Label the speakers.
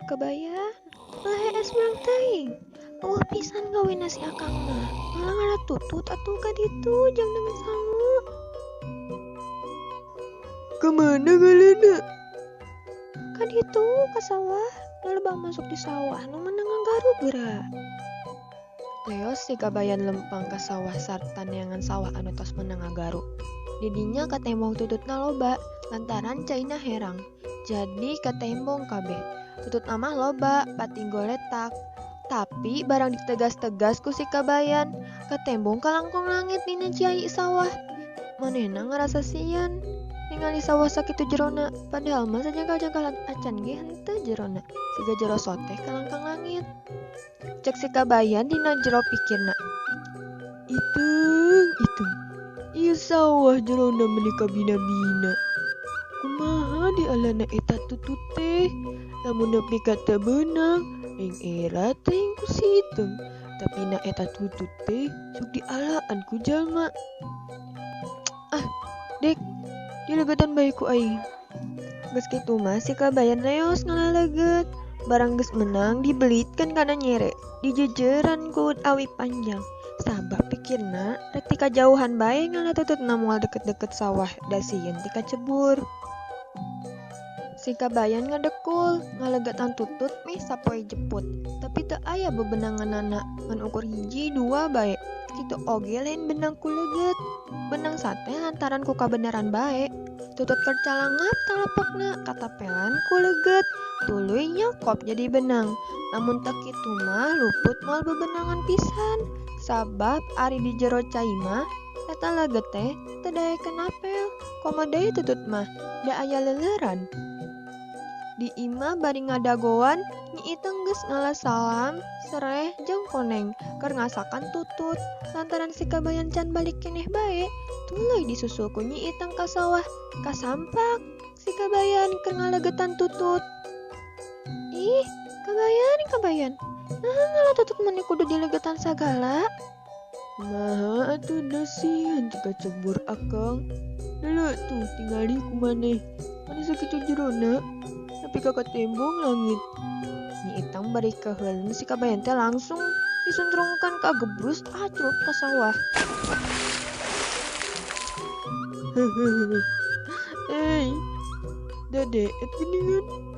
Speaker 1: Kabayan. Malah hees urang teuing. Eueuh pisan gawena si Akang mah. Malah ngala tutut atuh ka ditu jang dengan sangu.
Speaker 2: Kemana ngalana?
Speaker 1: Ka ditu ka sawah. Nu lebang masuk di sawah nu meunang ngagaru geura. Leos si Kabayan lempang ka sawah sarta neangan sawah anu tos meunang ngagaru. Didinya katembong tututna loba lantaran caina herang. Jadi katembong kabeh. Tututna mah loba pating goletak. Tapi barang ditegas-tegas ku si Kabayan, katembong kalangkong langit dina cai sawah. Manehna ngarasa sieun ningali sawah sakitu jerona, padahal mah sajangkal-jangkal acan ge henteu jerona. Siga jero soteh kalangkang langit. Cek si Kabayan dina jero pikirna.
Speaker 2: Iteung, iteung. Ieu sawah jerona meuni kabina-bina. Kumaha dialana eta tutut teh? Lamun nepi ka teu beunang, aing era teuing ku si Iteung. Tapi na eta tutut teh sok dialaan ku jalma.
Speaker 1: Ah, dek, dilegetan bae ku aing. Geus kitu mah si Kabayan leos ngalaleget. Barang geus menang dibelitkeun kana nyere, dijejeran ku awi panjang. Sabab pikirna rek ti kajauhan bae ngala tututna moal deket-deket sawah da sieun ti kacebur. Si Kabayan ngadekul, ngalegetan tutut meh sapoe jeput. Tapi teu aya bebenanganana, ngan ukur hiji dua bae. Kitu oge lain benang ku leget. Benang sate lantaran ku kabeneran bae. Tutut keur calangap talapakna katapelan ku leget. Tuluy nyokop jadi benang. Lamun teu kitu mah luput moal bebenangan pisan. Sabab ari di jero cai mah eta leget teh teu daekeun napel. Komo deui tutut mah da aya leuleran. Di imah bari ngadagoan, Nyi Iteung geus ngala salam, sereh jeung koneng keur ngasakan tutut. Lantaran si Kabayan can balik keneh bae, tuluy disusul ku Nyi Iteung ka sawah, kasampak si Kabayan keur ngalegetan tutut. Ih, Kabayan, Kabayan. Naha ngala tutut meni kudu dilegetan sagala?
Speaker 2: Maha atuh da sieun ti kacebur Akang. Leuleut tuh tingali ku maneh. Mani sakitu jerona. Tapi ka katembong langit.
Speaker 1: Nyi Iteung bari keuheuleun si Kabayan teh langsung disuntrungkeun ka gebrus acrut ka sawah.
Speaker 2: Hei, dade et geuningan.